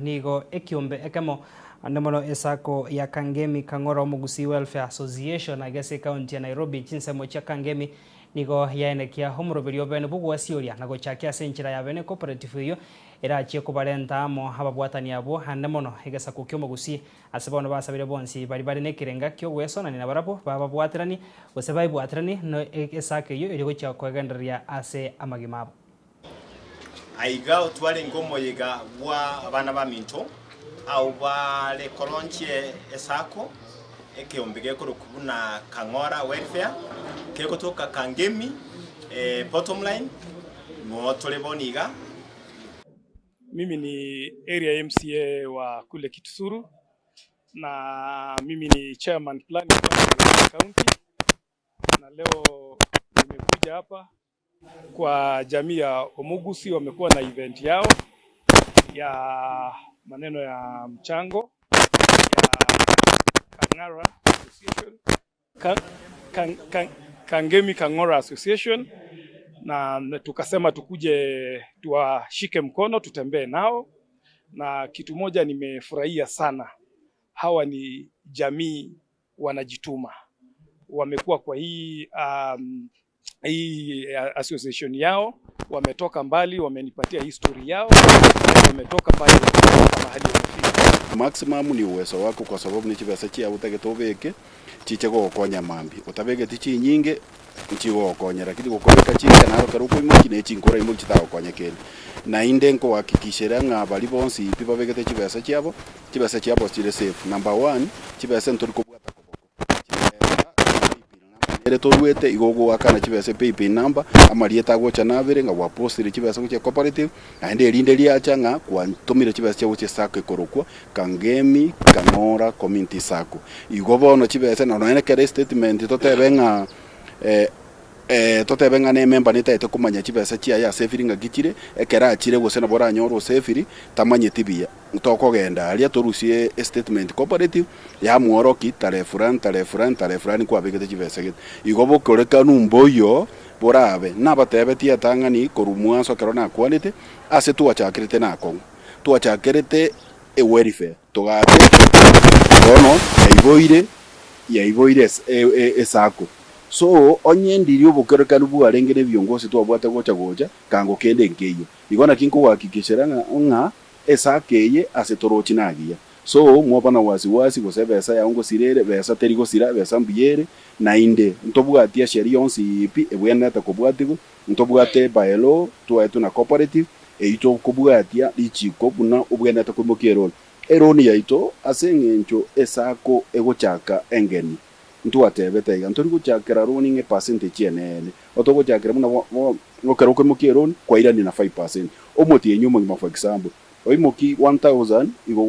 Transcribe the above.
Nigo ekiombe ekemo ande mono esako ya Kangemi Kang'ora Omogusii Welfare Association aiga ase ekaunti ya Nairobi chinsemo chia Kangemi nigo yaenekia omoroberio obene bw'ogwasioria na gochakia ase enchera ya bene cooperative eyio erachie kobarenta amo ababwatani abwo ande mono egesaku ki'omogusii ase bono basabire bonsi baria bare nekerenga ki'ogwesonania nabarabwo bababwaterani gose baebwaterani no esako eyio erio gochia koegendereria ase amagima abo. Aiga otwarenge omoyega bwa abana baminto, abwo bare koronchia esako, ekeombe gekorokwa buna Kang'ora Welfare, kegotoka Kangemi, bottom line, noo tore bono iga. Mimi ni area MCA wa kule Kitisuru na mimi ni chairman planning council county na leo nimekuja hapa kwa jamii ya Omugusi wamekuwa na event yao ya maneno ya mchango ya Kang'ara Association Ka, kan, kan, Kangemi Kang'ora Association na tukasema tukuje tuwashike mkono tutembee nao, na kitu moja nimefurahia sana, hawa ni jamii wanajituma, wamekuwa kwa hii um, hii association yao wametoka mbali, wamenipatia history yao, wametoka mbali, wamefika mahali wamefika. Maximum ni uwezo wako kwa sababu ne chibesa chiago otagete obeke chiche gogokonya mambia. Otabegeti chinyinge nchigogokonya lakini gokobeka chinke naye ekero okoimokia ne chinkoro imoki chitagokonye kende. Naende nkohakikishera ng'a baria bonsi pi babegete chibesa chiabo, chibesa chiabo chire safe. Number one, chibesa ntori kobwata koboko, chibesa paybill number nere toruete igo ogoakana chibesa epaybill number, amarieta agocha nabere ng'a gwapostire chibesa gochia ecooperative, naende erinde riacha ng'a gwatomire chibesa chiago gochia esacco ekorokwa Kangemi Kang'ora Community Sacco. Igo bono chibesa nonya ekero estatement totebe ng'a Totebe ng'a nememba netagete komanya chibesa chiaye ase efiri ng'aki chire, ekero achire gose nabo oranyore ose efiri tamanyeti buya. Tokogenda aria torusie estatement cooperative yamworoki tarehe fulani tarehe fulani tarehe fulani kwabegete chibesa gete. Igo bokorekanu mboiyo borabe. Nabatebetie etang'ani korwa mwanso ekero nakwanete, ase twachakerete nakong'u. Twachakerete ewelfare togacha bono yaiboire yaiboire esako. So onye ndiria obokerekanu bwarenge na ebiongosi twabwate gocha gocha, kango kende nkeiyo. Igo naki nkogohakikishera ng'a ng'a esako eye ase torochi nagiya. So mwoba na wasi wasi gose ebesa yao ngosira ere, besa teri gosira, ebesa mbuya ere, naende ntobwati esheria yonsi pi ebwenerete kobwatigwa, ntobwate bylaw twaetwe na cooperative, eyio tokobwatia richiko buna obwenerete koimokia eroni. Eroni yaito ase eng'encho esako egochaka engeni. Ntwatebete iga, ntori gochakera loan ng'a epercentage eneene. Otogochakera buna ekero okoimokia eloan, kwairania na 5%. Omotienyi omogima for example, oimoki 1000 igo.